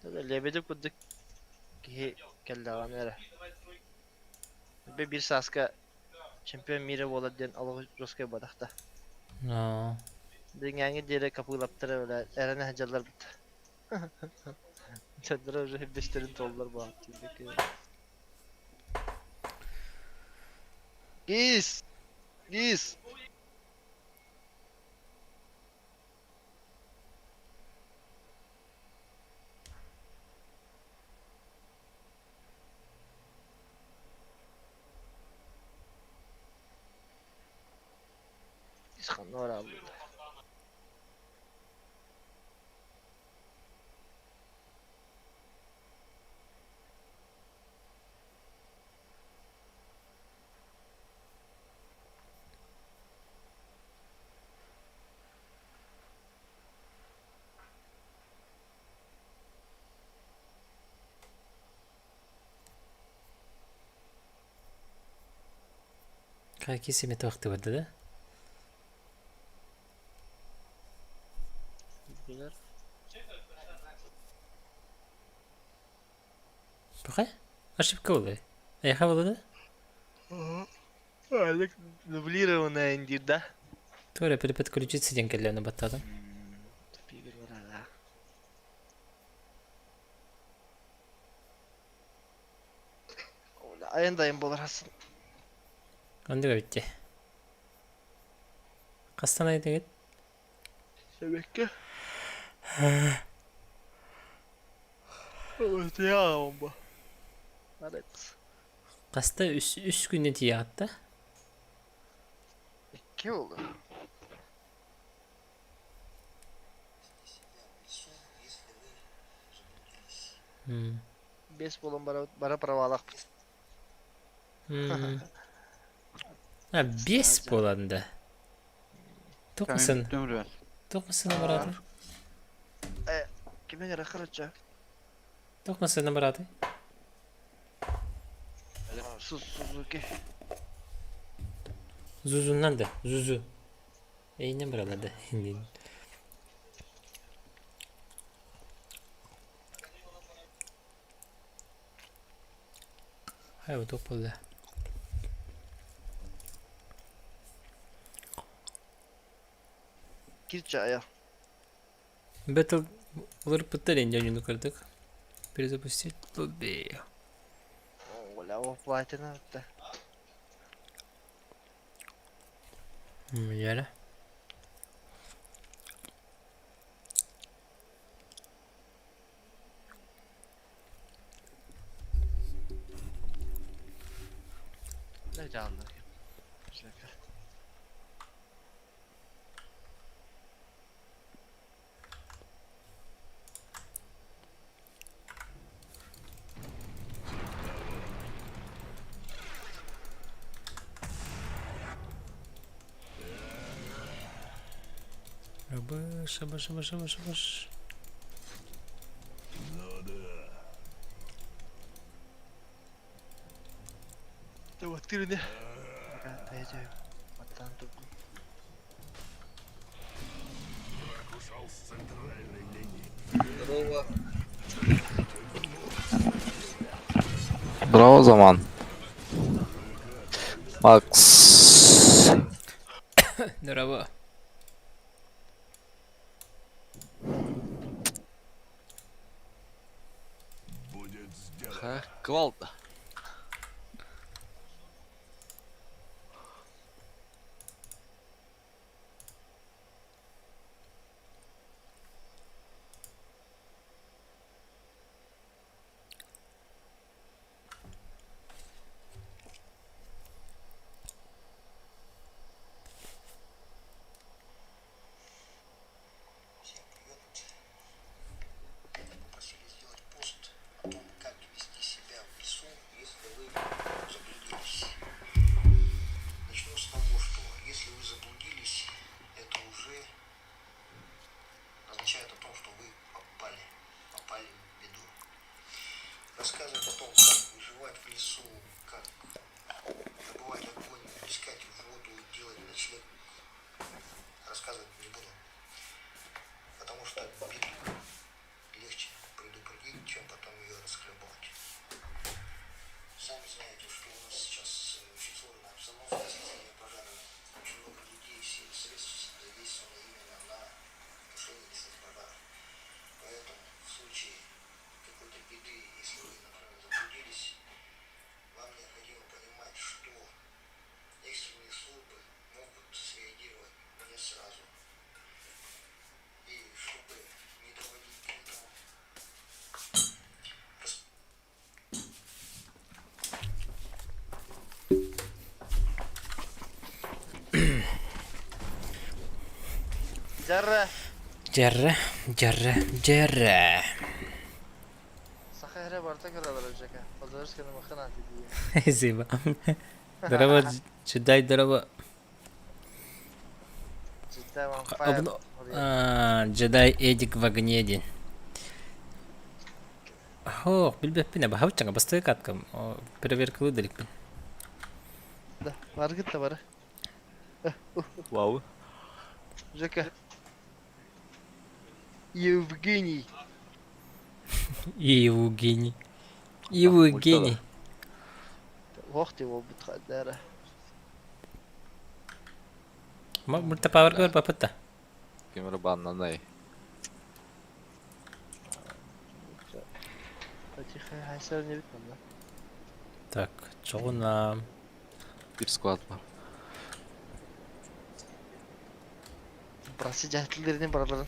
Лебедев курдук киһи кэллэҕинэ эрэ. Биир сааска чемпион мира буолар диэн олох жесткай буолбатах да. Аа. Билиҥҥээҥҥи диэри Капылаптар эрэ эрэнэ сылдьаллар бытта. Дьонноро уже бэстэрин туоллар буолаат Гис! Гис! Гис ханна барааллыыр? Какие себе туохтыбыт да? Билэр. Пока? Ошибка была. Эйиэхэ буолла да? Олег дублированная диир да? Туора переподключиться диэн кэллэҕинэ баттаатым. Тупигер барара. Айан дайын буолар хасын. Оннук эбит дии. Хастан айдыгыт? Сэбэккэ. Тиһэҕэ Молодец. Хаста үс, үс күнү тиийэҕит да? Икки буолла. М. Бес буолан бара, бара провалахпыт. М. А, бес буолан да. Туох Төмрө. Туох сына барааты? Э, кими эрэ короче. Туох сына барааты? Сузуки. Зузуннан да, Зузу. Эйинен баралар да. Хайа туох буолла? Кирчая. Battle уларыппыттар инде ойууну кырдык. Перезапустить тубе. Оля, оплатина да. Яра. Ne canlı? Абыш, абыш, абыш, абыш, абыш. Ты Здорово. Здорово, Заман. Макс. Здорово. Ха, квалта. Всем привет. Попросили сделать пост о том, как вести себя в лесу, если вы заблудились. Начну с того, что если вы заблудились, это уже означает о том, что вы попали, попали в беду. Рассказывать о том, как выживать в лесу, как добывать огонь, искать воду, делать ночлег, рассказывать не буду. Потому что беду легче предупредить, Дьарра. Дьэррэ, дьэррэ, дьэррэ. Саха эрэ барыта көрөлөр Жека. Позорсканы махын аты дии. Спасибо. Здорово, Джедай, здорово. Джедай on fire. Джедай Эдик в огне диэн. Ох, билбэппин баһабыччаҥа бастакы каткам проверкалыы да иликпин. Да, баргыт да бары. Вау. Жека. Евгений. Евгений. Евгений. Ох ты буолбут хаддара. Мультипаверга барбаппыт да. Ким эрэ бааннанай. Так, чоҕуна Биир склад бар. Братцы дьаһтылларынан бараларын.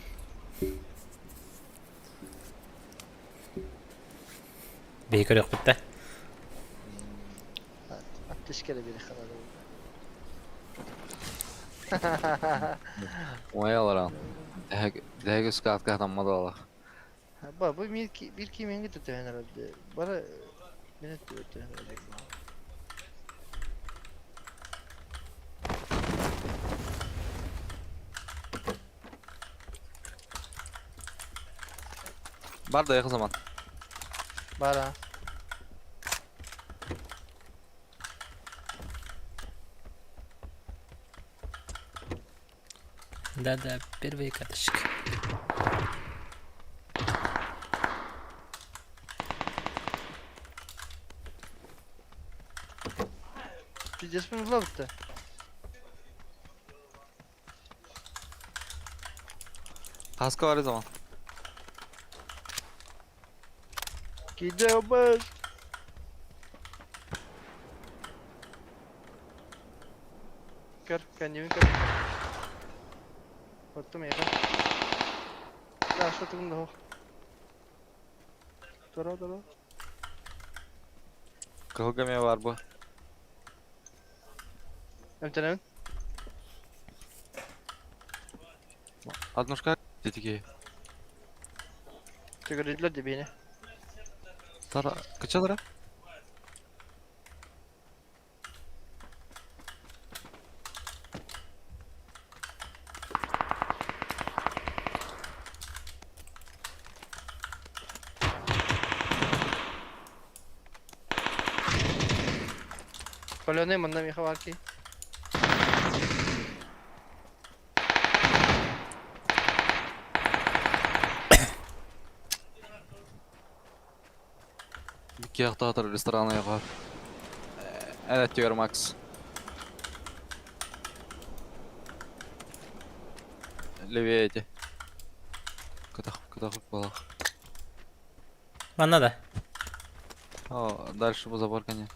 Биһи көрүөхпүт да. Аттыс кэлэ бири ханада. Умайаларан. Дэһэги складка хатаммадалар. Ба, бу бир кименге төтөһөн эрэлде. Бары мен өттү Бар да yakın zaman. Бара. Да-да, первые каточки. Пиздец мен булабытты. Kaskı var zaman. Кидебес. Көр, кәнебин көр. Оттум эйха. Да, что ты да. Тура, тура. Кылгамя бар бу. Эмтенебин. Однушка детики. Төгөрүлөр дебине. Тара, кычалара? Колёны манна миха варки. Киахтаатар ресторана яғар. Evet diyor Max. Левее эти. Катах, катах, балах. Манна да. О, дальше по забор коня.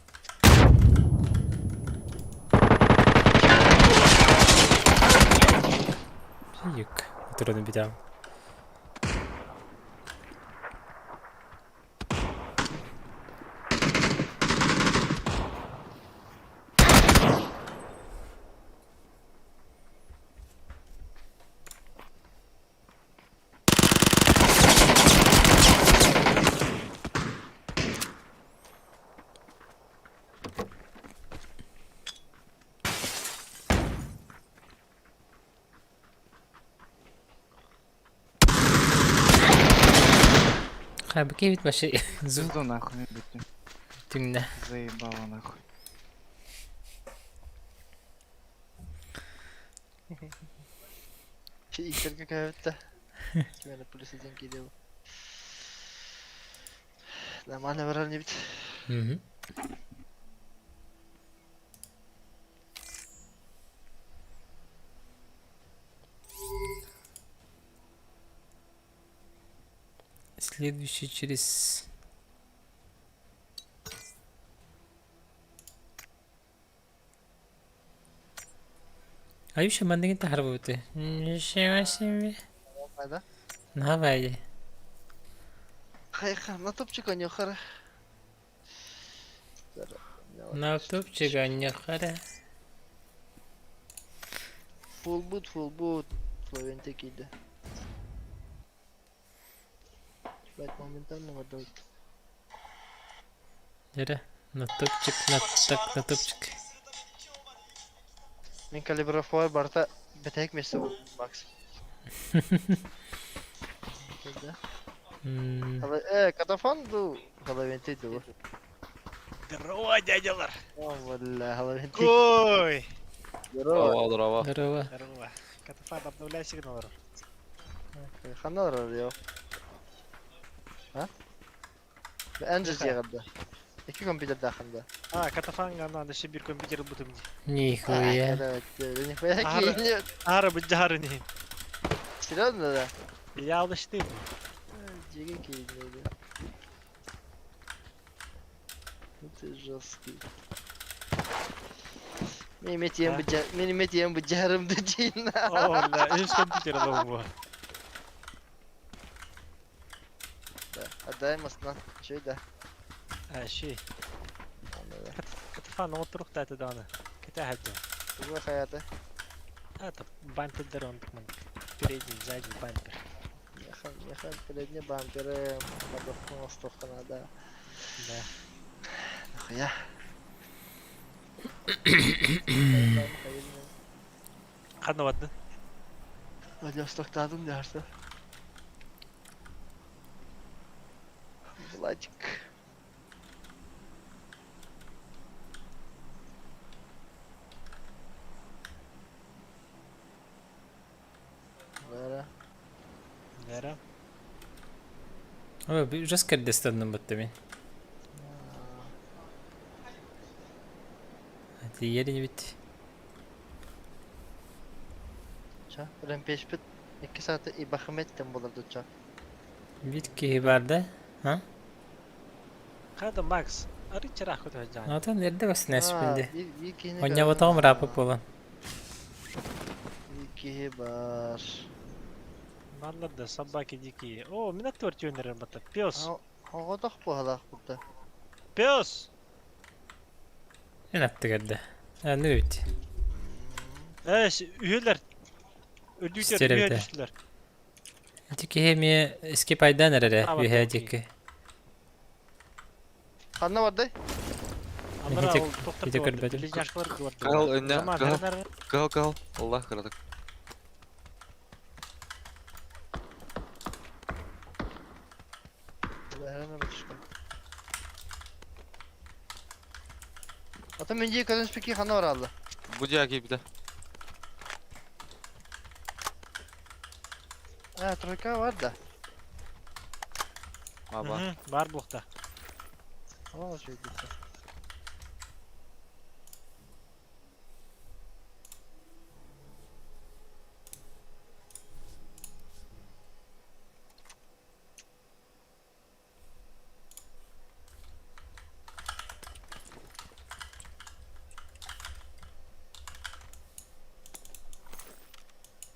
Юк. Тураны битам. Хабыки бит маши. Зу Пизду нахуй, ебать. түҥнэ. Заебало нахуй. Иктерге көбүттэ. Кимene плюс один киде. Нормально барар не бит. Мгм. Следующий через... А еще мандыгин тахарбыты. Ничего себе. Хайда. Давай. Хайха, на топчик они хара. На топчик они хара. Фулл бут, фулл бут. Хловенте киирдэ. Бать моментально вода. Дьэрэ, натупчик, наттак, натупчик. Мин калибровкабар барыта бүтэһик миэстэ буоллум, Макс. Да. Э, катафан дуу, Головенти дуу. Здорово, дядялар! О, бля, Головенти. Кой! Здорово. Здорово, здорово. Здорово. Здорово. Катафан, обновляй сигнал. Ханна олорор А? Эн дьиэҕэр да. Икки компьютердааххын да. А, Катафанга надо еще бир компьютер бутым. Нихуя. Нихуя киинет. Ара быдьары не. Серьезно, да? Я алыштым. Дьиэгэ кииннэ. Ну ты жесткий. Мин метием быдьа, мин метием быдьарым да диин. О, бля, үс компьютер алым Да, отдай масна. Чей да? А, ши. Катафан отурук та это даны. Кете хәдде. Тугу хайата. Это бампер он передний, задний бампер. Меха, меха, передний бамперы, подохну, столько надо. Да. Нахуя? Ханна барды. Владивостоктадым дярсы. Владик. Вера. Вера. Ой, уже скордестанным баттами. Тиийэр инибит. Ча, рэмпешпит икки саата ибахыметтен болар дуча. Бит киһи бар да? А? Хада Макс, ары чарах көтө жан. Отон эрдэ баснэспин Биир киһини Онньоботоҕум рапы буолан. Биир киһи бар. Баллар да собаки дикие. О, мен төрт өнерем бата. Пес. Оҕотох буолаах бутта. Пес! Эн аттыгар да. Аны үт. Эш, үйелер. Өдүтер, Стеребите. үйе түштүлөр. Ити киһи эмиэ скип айдан эрэрэ Аба, үһээ окей. диэки. Ханна барды? Алара Ити- ол токтор ити көрбөтүм. Ближняшкалар көрдү. Кал, инне, Заман, кал. нары- Кал, кал. Аллах кыратык. Бәріне бітішті. Ата мен жей көзін спеки ханна бар алды. Бу диаки бите. А, тройка бар да. Аба. Мгм, Бар блокта. О, şey gitti.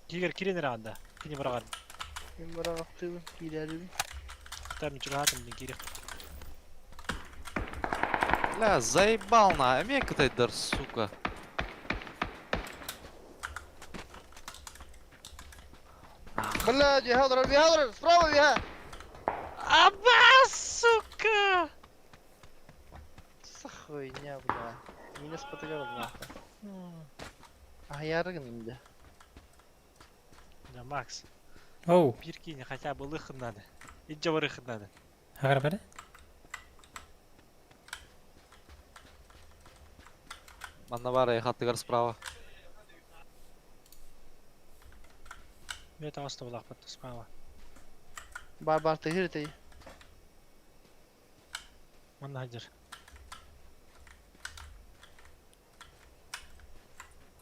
Кигер киренер анда. Кини бараган. Мен барағақтыбын, кийлерім. Там чугатым мен кире. Бля, заебал на. Эмек дар, сука. Бля, бихадр, бихадр, справа биха! Аба, сука! Что за хуйня, бля? Минус потыгар нахуй. А я рыгнул, Да, Макс, Оу. бир кини хотя бы лыхын надо. Иджа барыхын надо. Хагар бары? Манна бар, я хаттыгар справа. Мен таҕыста булаахпыт справа. Бар бар тыгыр ты. Манна хадыр.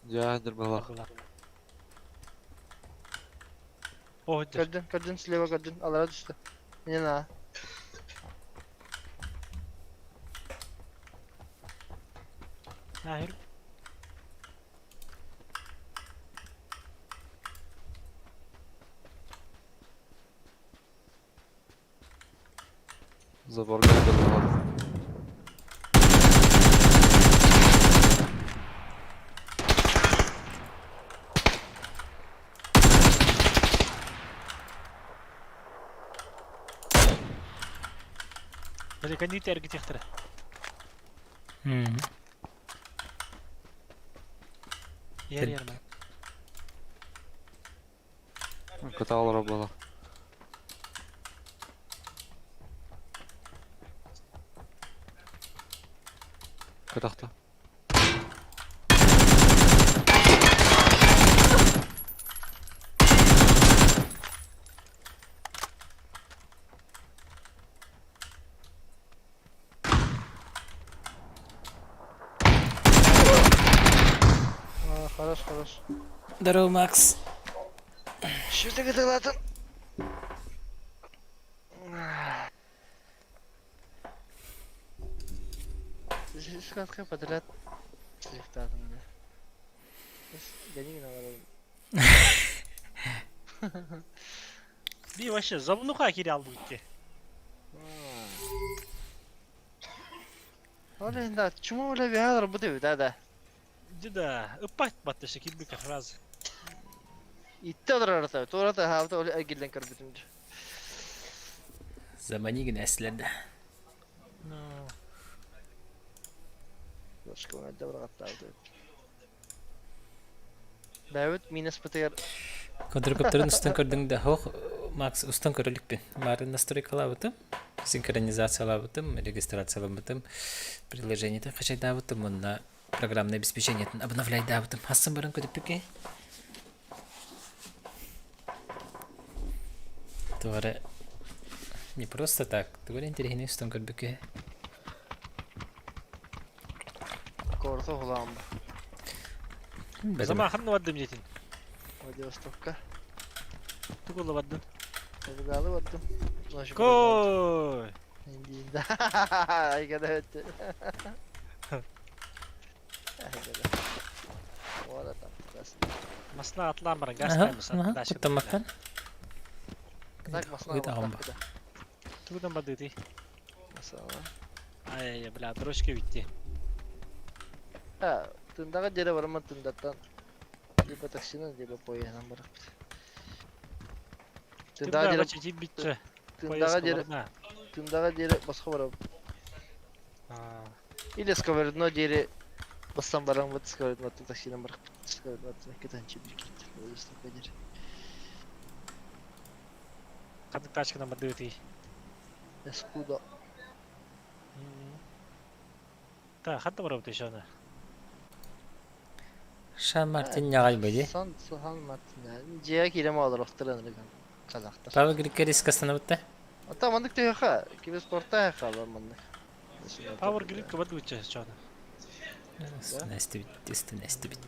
Я дер балах. О, хадыр. Көрдүн, көрдүн, слева көрдүн. Алара түстү. Не на. Нахер. Забор дер балах. Пеликаниты эргитиэхтэрэ. Иһэр иһэр маны. Кытаалара буолар. Кытахта. А, хорош, хорош. Здорово, Макс. Что ты кытылатын? Складка подряд слифтадым да. Би вообще забнуха кире албыт ди. Оля, да, чему оля виадр буду, да, да. Да, ыппат батты кирбик фраза. Итте олорор туората хаалта оля эргиллэн көрбүтүм. Замани гынэслерде. Ну, Бэбит минус бытыгар Квадрокоптерын устан көрдүҥ да һох Макс устан көрөлүкпүн. Марын настройкалаабытым, синхронизациялаабытым, регистрациялаабытым, приложениетын хачайдаабытым уонна программное обеспечениетын обновляйдаабытым. Хассын баран көтүппүккэ. Туора не просто так, тугу интэриэһинэй устан көрбүккэ. Корто хуламба. Зама ханна бардым диэтин. Владивостокка. Тугула бардын. Табыгалы бардым. Кой. Индиинда. Айгада өттү. Айгада. Ора там. Масна атлаан баран газ таймас. Куттаммаккан. Так масна. Тугудан бардыты. Масала. Ай, бля, дрочка битти. А, тындаға дере барама тындаттан. Либо таксинан, либо поездом барып. Тындаға дере битче. Тындаға дере тындаға дере басқа барап. Или сковородно дере бастан барам вот сковородно таксинан барып. Сковородно кетанчы бир кетти. Владивостокка дере. Ханнык тачканан бардыты. Эскудо. Та, ханна барабыт еще аны. Шан Мартин ньаҕай бу Сан Сан Мартин. Дьиэ киирэн олорохтор казахтар. Павел Григорьевич кастанабытта. Ата маннык төһөхө, киберспортта хаалар маннык. Power Grid кыбат быча чоны. Нэстибит, нэстибит.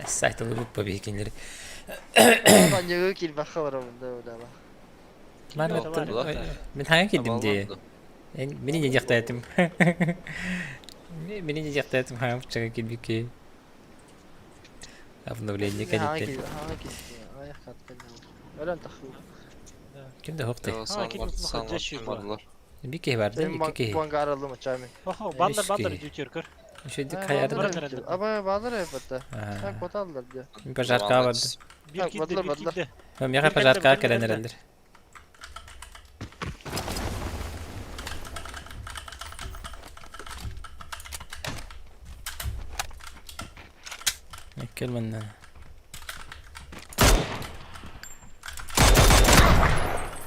Сайтылы бу побегинлери. Баньяга килбахха барабын да ойлала. Мин хаҥа киирдим дии. Мини не диэхтээтим. Мини не диэхтээтим хаҥа чага киирбикки. Обновление кэлиттэн. Ким да хоқты. Би киһи бар да, икки киһи. Баллар баллар үтүөр көр. Үшөйдүк хайарда. Аба баллар эпетте. Так коталлар дии. Пожарка барды. Бир киирди, бир киирди. Миэхэ пожаркаҕа кэлэн эрэллэр. Кэл манна.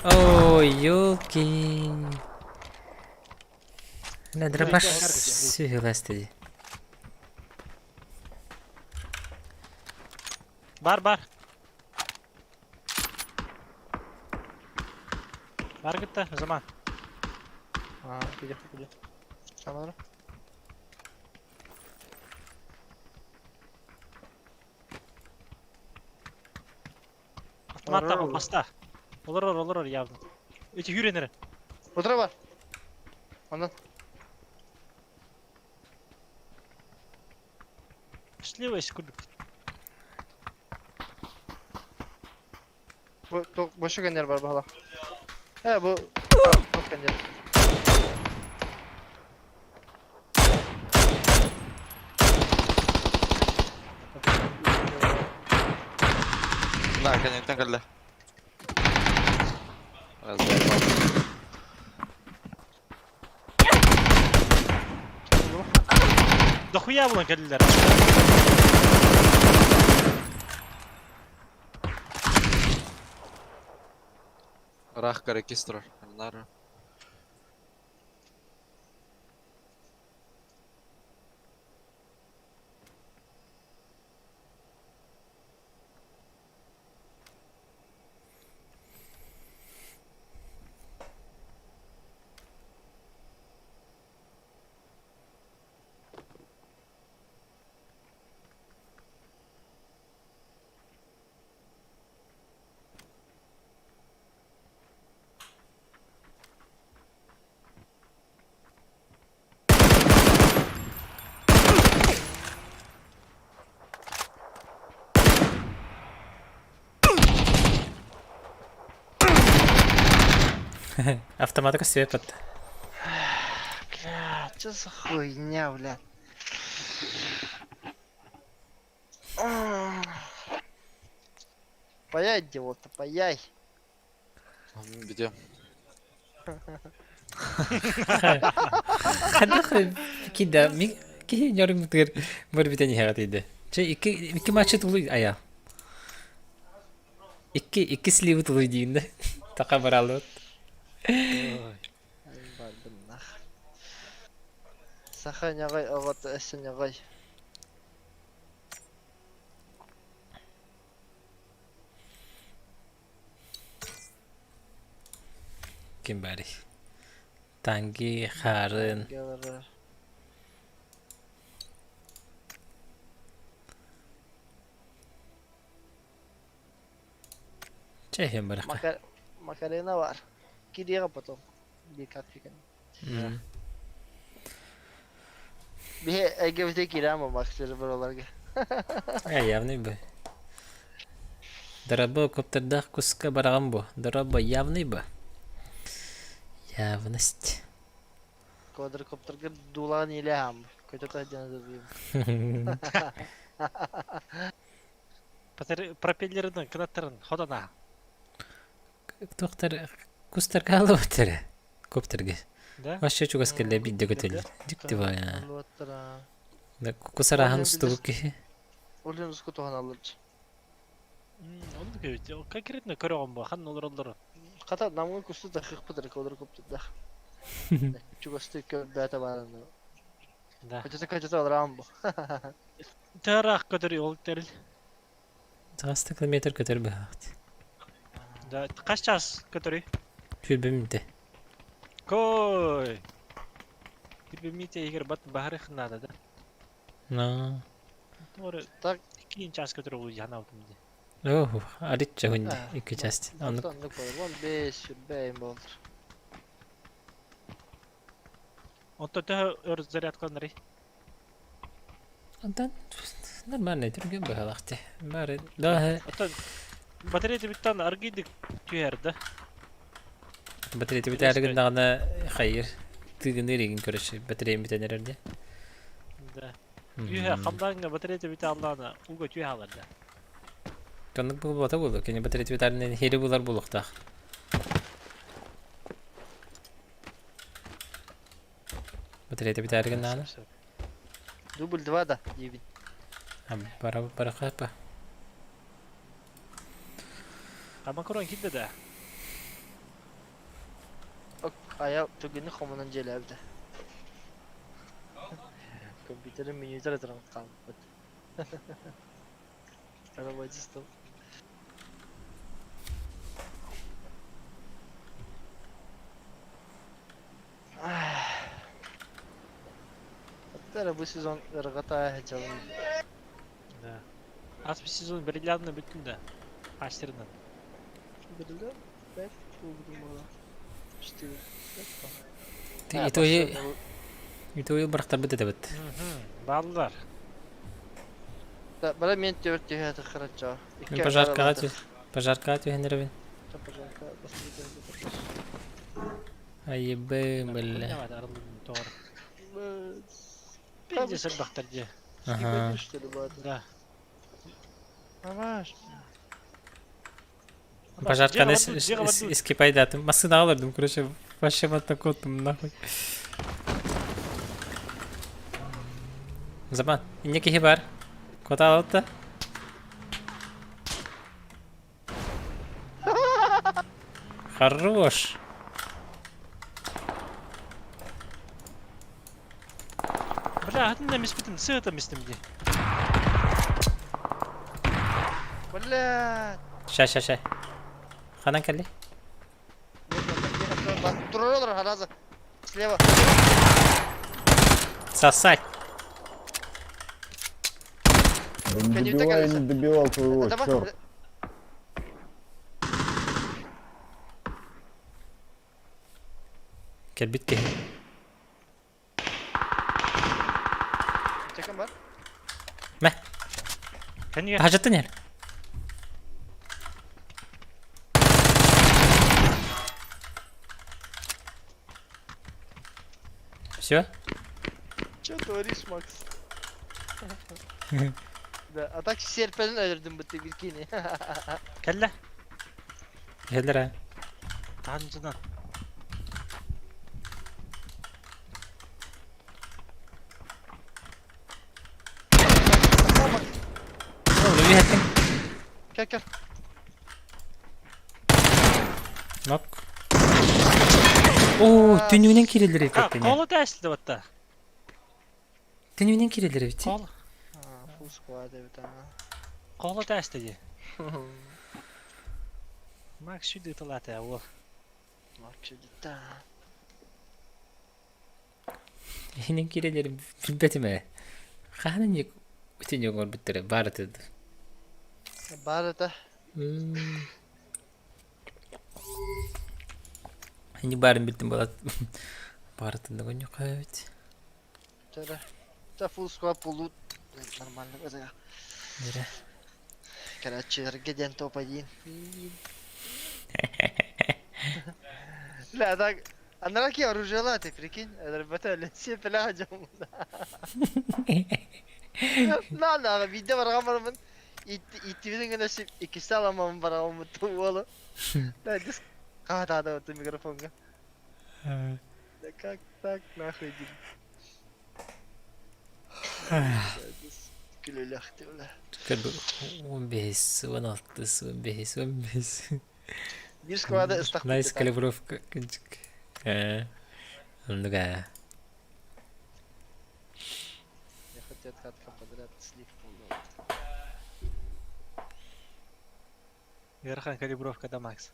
Ой, ёлки. Бля, дробаш сүһүлэсти. Бар бар. Бар гытта, заман. А, киде киде. Самара. Автомат табыл баста. Олорор, олорор явно. Эти хүренері. Утра бар. Ондан. Слева есть курдук. Бу бошу кенер бар бала. Э, бу бу кенер. Да, конечно, кэллэ. Заебал. Дохуя булан кэллилэр. Рах регистр. Нара. Автоматика себе патта. Бля, что за хуйня, бля? Паяй, дело-то, паяй. Где? Хадах кида ми ки ньорум тыр бар битен иһэҕит иде. Чэ икки икки матчы тулуй ая. Икки икки сливы тулуй диин да. Така баралыт. Бардым нах. Саха ньаҕай оҕото өссө ньаҕай. Ким барый? Танги, Харын. Чэ иһэн барахха. Макар... Макарена бар. Кириэҕэ потом. Бикат фикен. Биһи эйгэбитэ киирээм Максер быраларга. А явный бы. Дорабо коптердаах куска бараҕан бу. Дорабо явный бы. Явность. Квадрокоптерга дуулаан иилээһэм. Көтө таһдьан забыым. Пропеллерин кынаттарын хотона. Туохтар кустар хаалыбыттара. Коптерге. Да? Вообще чугас кэллэ биирдэ көтөллөр. Дьикти баҕайы. Аллоттара. Кусараһан устубут киһи. Улин уску туһаналлар. Оннук эбит. Конкретно көрөҕүм бу. Ханна олороллорун. Хата намҥа кусту да хыхпытыр квадрокоптердаах. Чугастыы көрбөөтө баарына. Да. Көтөтө көтөтө олораам бу. Тараах көтөр ол тэрил. Таҕаста километр көтөр быһаахт. Да. Хас час көтөрүй? Сүүрбэ мүнтэ. Кой. Типи егер бат баһарых надо, да? Но. Тоҕо Так. икки час көтөр ол янаутум ди. Оо, аричча хүнди икки часть. Оннук Оннук болор. Он бес сүрбэйин болор. Онто төһө өр зарядкаланарый? Онтон нормально түргэн быһалаах ти. Бары да Оттон батарея бүттан аргыйдык түһэр да. батарея бүтээр гыннаҕына хайыр тыгыны регин көрөшү батарея бүтэн эрэр дии. Да. Түһэ халлааҥҥа батарея бүтэ аллаана уга түһэ алар да. Оннук буолбата буолуо. Кини батарея бүтээринэн хири булар буолуохтаах. Батарея бүтээр гыннаҕына Дубль 2 да диибин. бара барахапа. Камакурон килде да. Ок, ая түгүнү хомунан дьиэлээбитэ. Компьютерин менютер туран хаалбыт. Рабочий стол. Аттара бу сезон ырҕата дьалым. Да. Ас сезон бриллиантный бүттүн да. Мастерынан. Бирде пять буолбутум Четыре. Итои итои бырахтарбыт этебит. Баллар. Бара мен төрт түһэ тахарачча. Мин пожаркаҕа тү пожаркаҕа түһэн эрэбин. Пожарка Айыбы бля. Пиздец элбэхтэр дии. Ага. Что ли, бата? Да. Аваш. Пожарканы скипайдатым. Массыынаҕа олордум, короче, вообще вот такой нахуй. Заман, инне киһи бар. Кота алытта. Хорош. Бля, атын да миспитим, сыата мистим дии. Бля. Ща, ща, ща. Ханан кэлли? Турар хараза. Слева. Сосать. Да не добивай, не добивал твоего, черт. Кэлбит киһи. Чекан бар. Мэ. Кэннигэ. Хажаттан иһэр. Все? Че творишь, Макс? Да, а так серпенин өлөрдүм бытты биркини. Кэллэ. Иһэллэр аа. Таһынчынан. Ону иһэттиҥ. Кел кел. Нок. Оо, түннүгүнэн киирэллэр эбит А, эттиҥ. Кола тээсилде батта. Түннүгүнэн киирэллэр эбит. Кола. Full squad эбит аа. Кола тээсте дии. Макс сюда талата уол. Макс сюда. Иһинэн киирэллэрин билбэтим ээ. Хаһан инник үтүнүк оҥорбуттара баар этэ дуо? Баар этэ. Инник баарын билтим буолат. Баарытын да гонньук эбит. Чара. Та full squad булуу нормально ырыа. Мира. Короче, диэн топ-1. Бля, так... Анараки оружие ты прикинь, ребята, все пля дьон. На, на, видео барган бармын. Иттибитин гына сип, иккисте аламамын барамын уолу. Да, диск. А, да, да, вот микрофонга. Да как так, нахуй, дим. Күлүлэхти, бля. Он бес, он алтыс, он бес, он бес. Биир склада ыстах Найс калибровка. Э. Оннуга. Я хотел катка подряд слив полный. Ыарахан калибровка да Макс.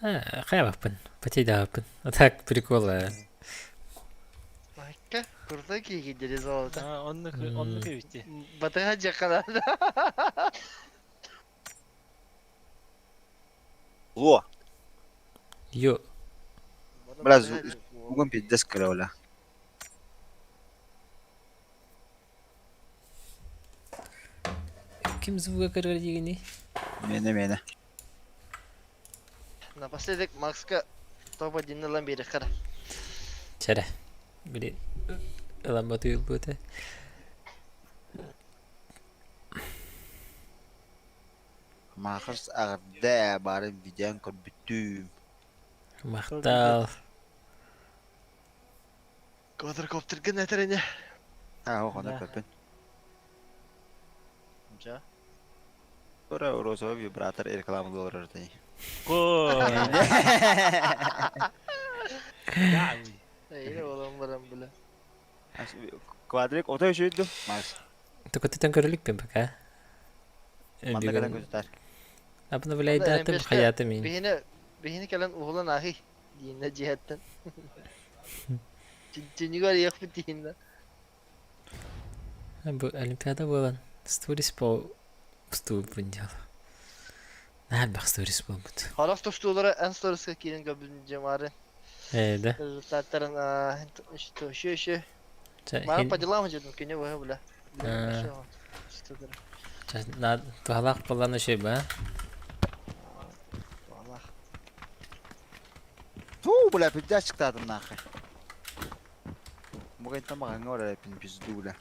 А, хайабаппын. Потейдаабаппын. А так прикол э. Майка, крутой киһи дири золото. Оннук оннук эбит. Батыга жакана. Во, Йо. бля, бүгүн пиздец кэлэ бля. Ким звуга көрөр дигини? Миэнэ миэнэ. Напоследок Макска топ-1 ылан биэриэххэ эрэ. Чэрэ. Били ылан батыйылбыта. Маахыс аҕырда баарын видеон көрбүтүм. Махтал. Квадрокоптерга этэр ини. А, оҕону Да. көрбүн. Дьэ. Ура, розовый вибратор реклама долларов дии. Го. Дауи. Эйне болон баран бля. Квадрик ото үчүйдү. Макс. Токотутан көрөлүкпүн пока. Манна кэлэн Бүгүн көтүтэр. обновляйдаатым хаятым мин. Биһини биһини кэлэн уһулан ааһый дииннэ дьиэттэн. Түнүгэр иэхпит дииннэ. Бу Олимпиада буолан сторис по устуубун дьал. Наһаа элбэх сторис буолбут. Харах тустуулара эн сториска киирэн көрбүтүн дьамаары. Ээ да. Результаттарын что еще еще. Мара по делам идет, күнү быһа бля. Туһалаах буоллан үчүгэй ба. Туһалаах. Туу, бля, пиздец чыктаатым нахуй. Мугайтан маҕаҥҥа барар эпин пизду, бля.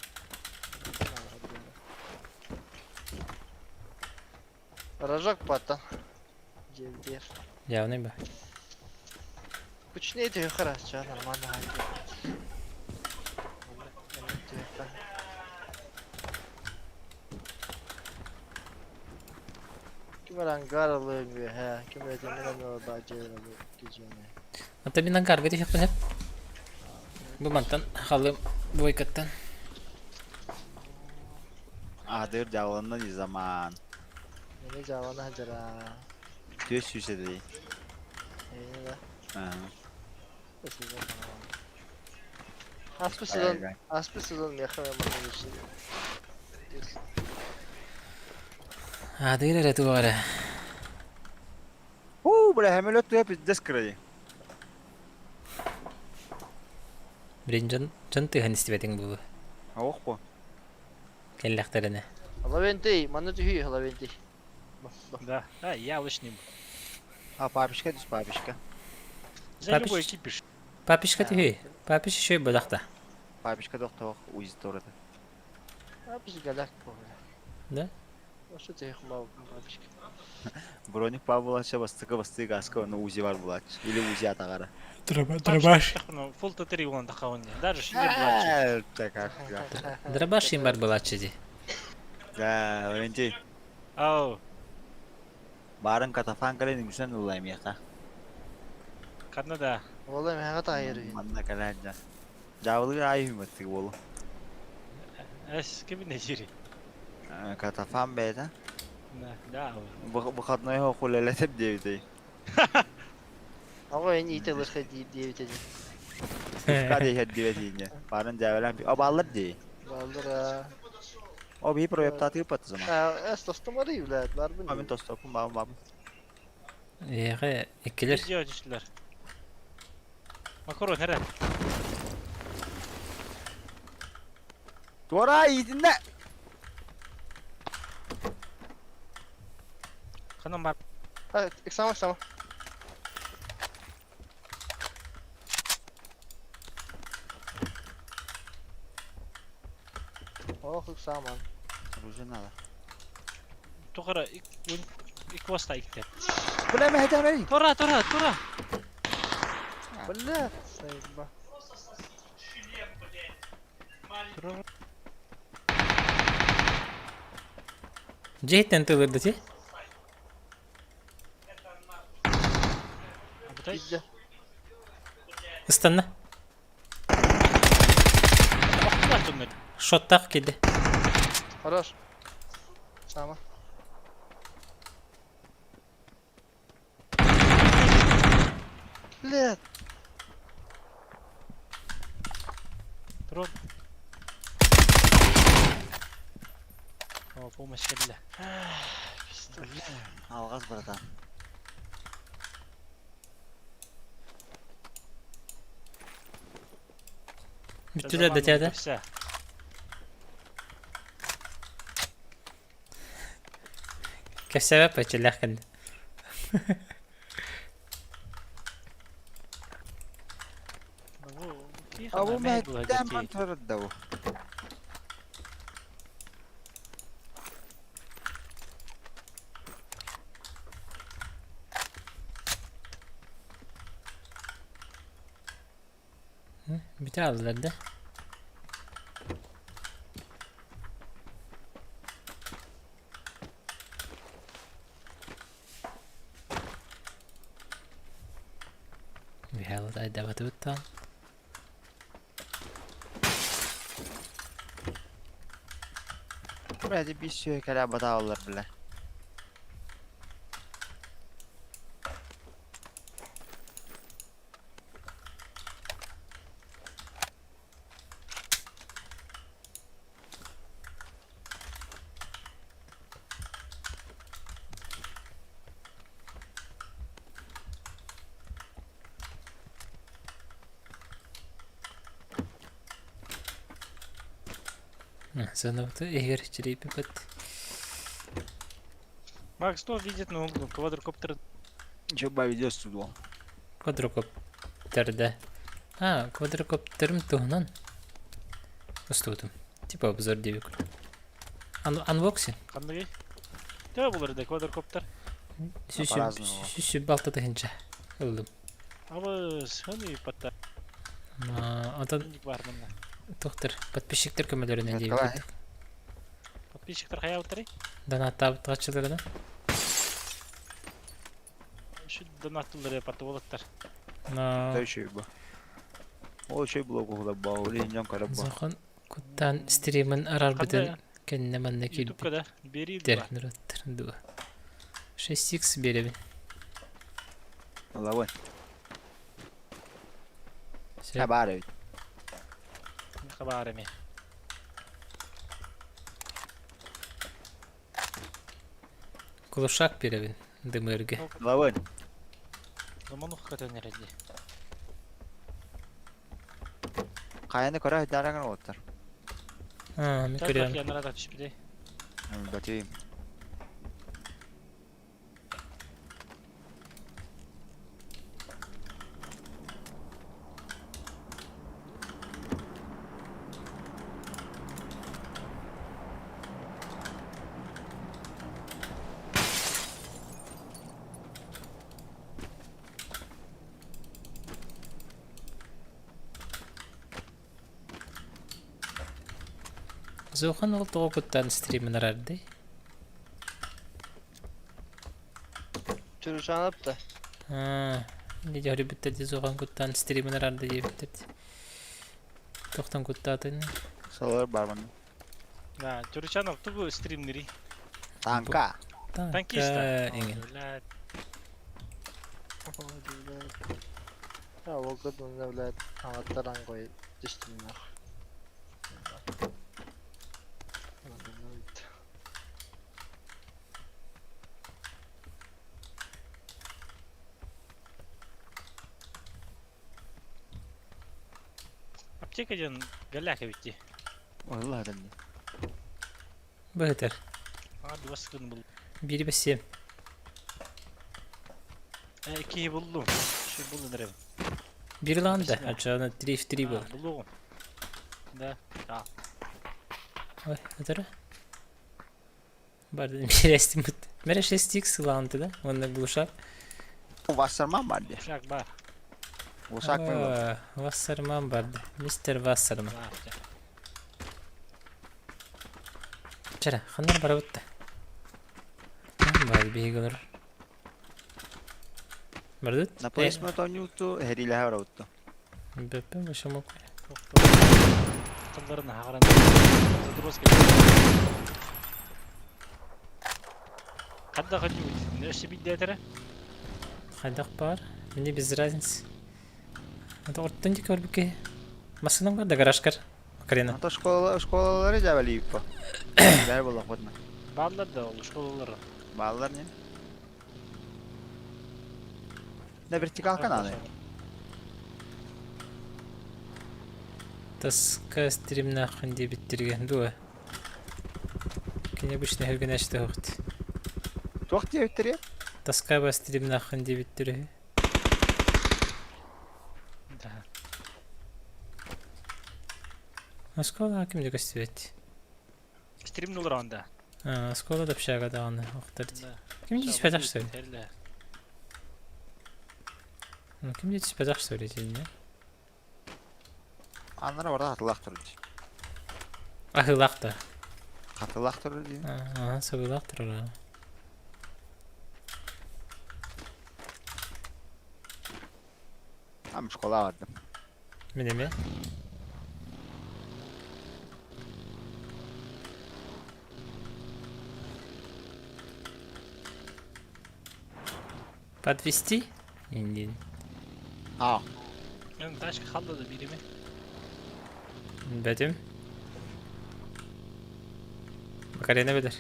Рожок паттан. Дьиэбитигэр. Явный ба. Кучней төһө харачча нормально хаайтыы. Маннык түһүөххэ. Ким эрэ ангар алыаҥ үөһэ, ким эрэ тимир анала баар дьиэлэр алыа дьиэни. Ата мин ангарга түһүөхпүн сөп. Бу мантан халым двойкаттан. Аадыр дьааланна не заман. Мени дьаалана сылдьара. 400 эдей. Эйне да. Аа. Аспы сезон, аспы сезон меха манна Аадыр эрэ туох эрэ. Уу, бля, самолет туя пиздец кырай. Блин, дьон, дьон тыаһын истибэтиҥ буолуо. Ох бу. Кэллэхтэринэ. Лавентий, манна түһүй, Лавентий. Да. А, я лишний. А, папочка, здесь папочка. За Папич- любой кипиш. Папишка түһүй. Папиш еще и бадахта. Папочка доктор уйз турады. Папич галяк бля. Да? А что ты их мал, папичка? Броник Павловича бастыка бастык аска оны узи бар булач. Или узи атагара. Дробаш. Фул Т3 вон тахауни. Даже не плачу. Так, Дробаш им бар булачы ди. Да, Валентин. Ау, Барын катафан кален үңсен улайм яка. кадна да. والله ما هغطى غيري. Манна кален жа. Жабылы ай хүмөттүг болу. Эс, кем не жири? Катафан бейта. Да, да. Выходной хулелетеп дебитей. Ага, en iyi telırsa deyip diye bitecek. Каде хет дебетине. Барын жабылан О баллар ди. Baldır ha. О би проектаты пат zaman. Ha, es dostum arayı bile. Var mı? Амин тостопум бабым бабым. Эҕэ, иккилэр. Видео түштүлэр. Макарон эрэ. Туора иитинне. Ханан бар. Ha, sama sama. Oh, sama. Оружие надо. Тугара иквоста икте. Бля, мен хәтәмәй. Тура, тура, тура. Бля, сайба. Тура. Дьиэттэн тылырды ти. Абытай. Gitti. Ыстанна. Охтулар туннар. Шоттах килди. Хорош. Sama. Бля, Тура. О, помощь кэллэ. Алгаз, братан. Бүттүлэр да тиада. Вся. Кэпсэбэ пачылах кэлли. Абу мәттәм турды бу. Бүтэ аллар да. Михаил айдабатыбыттан. Бля, бис сүйекеле баталар бля. Сонобуту эгер чирейпипет. Макс, что видит, ну, квадрокоптер. Че ба видео студо. Квадрокоптерде. А, квадрокоптерым туһунан. Устубутум. Типа обзор диэбик. Unboxing. Ханныгый? Төһө булар да квадрокоптер. По-разному. 126 тыһыынча ыллым. Абыс, ханы патта. Онтон Инник бар манна. тохтор подписчиктар көмөлөрүнэн Николай. диэбит. Подписчиктар хайаабыттарый? Донаттаабыт Şu донаттылары патта болаттар. Но Да еще и бу. Ол еще блог угла ба, ол инжен карап ба. Зохон куттан стримын арарбытын кэннэ манна киирбит Ютубка да бери дэр норуоттар дуо. 6x биэрэбин. Лавы. Сөп. Хабар ведь. Хабар эми. Кулушак биэрэбин дымырга. Лавы. Заманух көтөнөр эди. Каяны көрө дараган оттар. Аа, мен көрөм. Янара түшпүдэ. Бати. Зохан ол тоҕо куттан стримын арарды. Чуручанып да. Аа, не дьөрүбүттэр ди Зохан куттан стримын арарды диэбиттэр. Тохтон куттаатын. Солар барман. Да, Чуручанов тугу стримнери. Танка. Танкиста. Эҥин. Блядь. Ya o kadın блядь, anahtar koy düştüm ya. Аптека ден голяка битти. Ой, ладно. Быһытар. А, два скрин был. Биир бэсиэм. Ики булду. Şu булду нерем. Биир лаанда. Ачаана 3 в 3 был. Булду. Да. Да. Ой, это Барды биир бут. Мере 6x лаанты да? Онна глушак. Вассерман бар ди. Шак бар. Ушак мен. Вассерман барды. Мистер Вассерман. Бар. Чара, ханнар барабытта. Бар биһиги Бардыт? На плейсмент онюту хериле хараутtu. Бөппө башымок. Тылларын хагыран. Задрозка. Кадда хадю. Нөші биддетере. Хайдах бар. Мне без разницы. Это оттон дик барбыке. Масынан бар да гаражкар. Макарена. Ата школа школалары жабалиппа. Бәр бола ходна. Баллар да ол школалары. Баллар не? На вертикалка надо. Таска стримна ханди биттерген дуа. Кене обычно хөргенәште хохт. Туақ диэбиттери? Таска ба стримна ханди биттере. Да. Оскола ким дек өстүбэт. Стрим нулар анда. А, оскола да пшага даганы охтар. Да. Ким диспетах что ли? Терле. Ким диспетах что ли не? Аннара барда хатылақ тұр ди. Ахылак та. Хатылақ тұр ди. Ага, сабылак турар. Ам школа бардым. Мен эме? Подвести? Индин. А, Мен тачка халлады бириме. Бәдем. Макарена билер.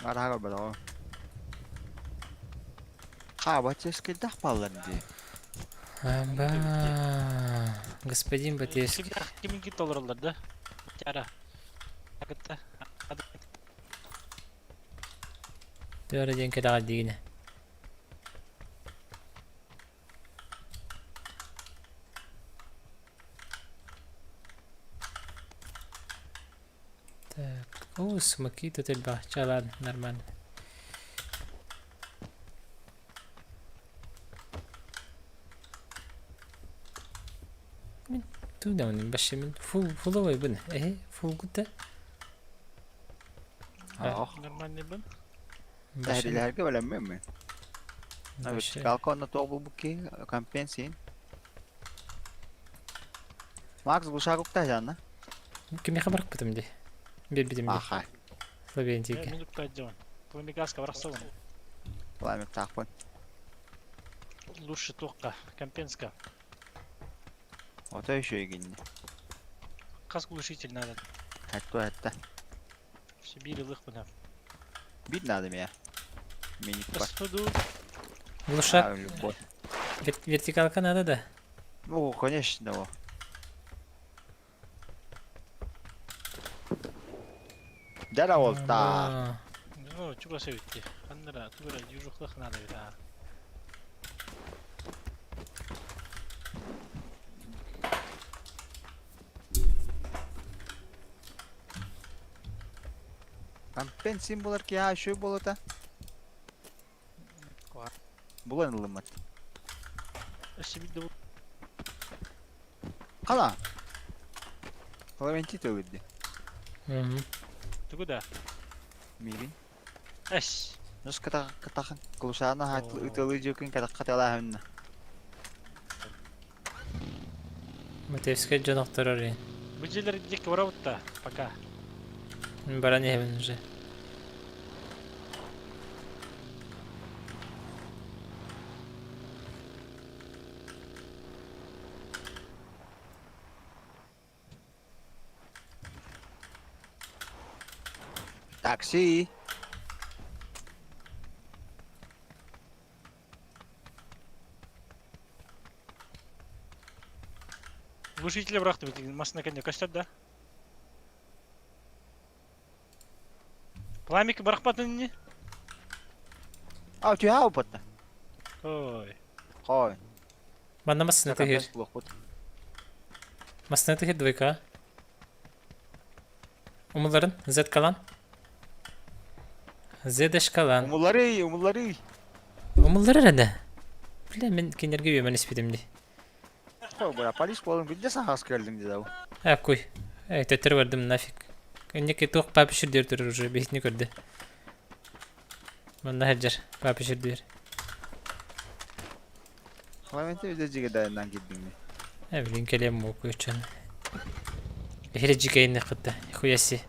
Арага бала. Ха, батческий дах баллар ди. Аба. Господин Батешки. Киминки долларлар да? Тяра. Акытта. Түөрэ диэн кэлэҕэ диигинэ. Так. Оо, смоки тут элбэх. Чэ, ладно, нормально. Мин туу вообще мин фул фуловой бын. Э, фул гута. Ох. Нормальный бын. Тэһэрилэргэ бэлэммин. Вертикалка онно туох булбукки компенсин. Макс глушак укта жанна. Кимиэхэ барахпытым дии. Биэрбитим дии. Аха. Словентийгэ. Мен укта дьон. Пламегаска барахсабын. Пламек таахпын. Лучше туохха, компенска. Ото еще игинни. Хас глушитель надо. Хэтто хэтта. В Сибири лыхпына. Бит надо меня. Мини Посуду. Глушак. Вертикалка надо, да? Ну, конечно, во. Дара ол та. Ну, чугас эбитти. Ханнара, тугара южухлах надо бит аа. Компенсин болар ки а шөй болота. Булан ылымат. Сибирде Қала. Фламенти төгүдди. Тугу да. Мигин. Эс. Нус ката катахан кулушана хат ытылы жөкүн ката катала хөннө. Матевская дьон охторор ин. Бу дьиэлэр диэки барабыт пока. Баран иһэбин уже. Такси. Глушители бырахты бит масына кэннэ көстөр да. Пламик бырахпатын не? А, түһэ опытта. Ой. Хой. Манна массына тыгыр. Массына тыгыр двойка. Умуларын Z калан. Z калан. Умуллары, умуллары. Умуллары эрэ. Бля, мин кинилэргэ үөмэн испитим дии. Хой, бура полис болын билде сахас келдиң диде. А, куй. Эй, төттөрү бардым нафиг. Энники туох папа шүрдүөр турар уже биһитини көрдө. Манна сылдьар папа шүрдүөр. Фламенти билде жиге дайындан кирдиңми. Э, блин, кэлиэм муку үчүн. Эхире жикейни кытта. Хуяси.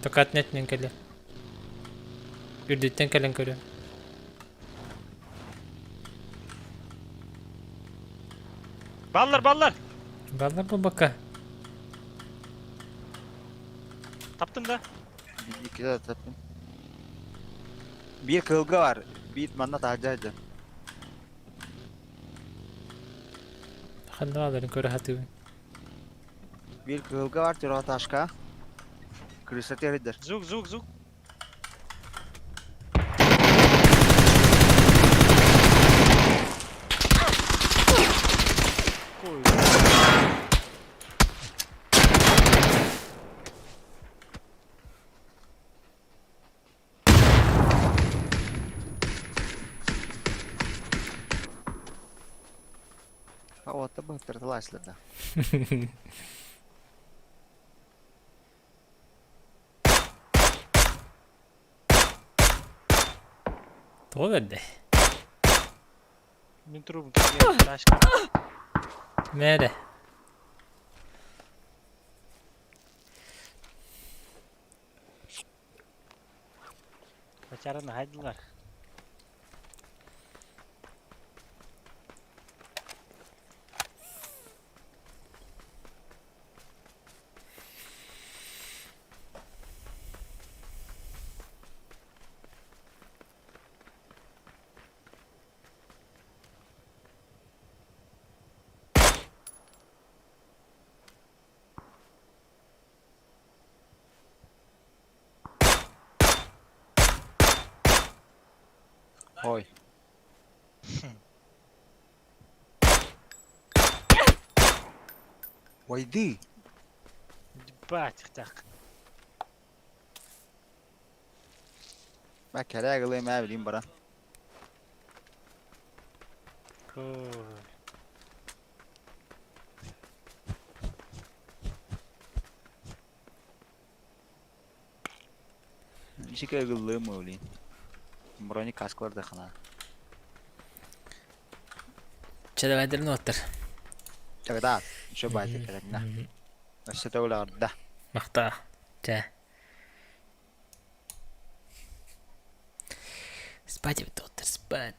Токат нетнен кэле. Үрдүттэн кэлэн көрүөм. Баллар, баллар. Баллар бу бака. Таптым да. Икки да таптым. Бир кылга бар. Бир манна таажа. Ханна аларын көрө хатыбын. Бир кылга бар түрө ташка. Крыса теридер. Звук, звук, звук. Ой. А вот табы тарталаслар да. Тоҕо бэрдэ. Мин трубам ташка. Мээрэ. Бачараны хайдылар. Ой. Войди. Ебать, так. Ба кэрэ гылы мэ билим баран. Ой. Ничек гылы мы блин. Броник каскалар да хана. Че давай оттар. Тогда еще байте кэрэ. Өссө төгүл да. Махта. Чэ. Спать, доктор, спать.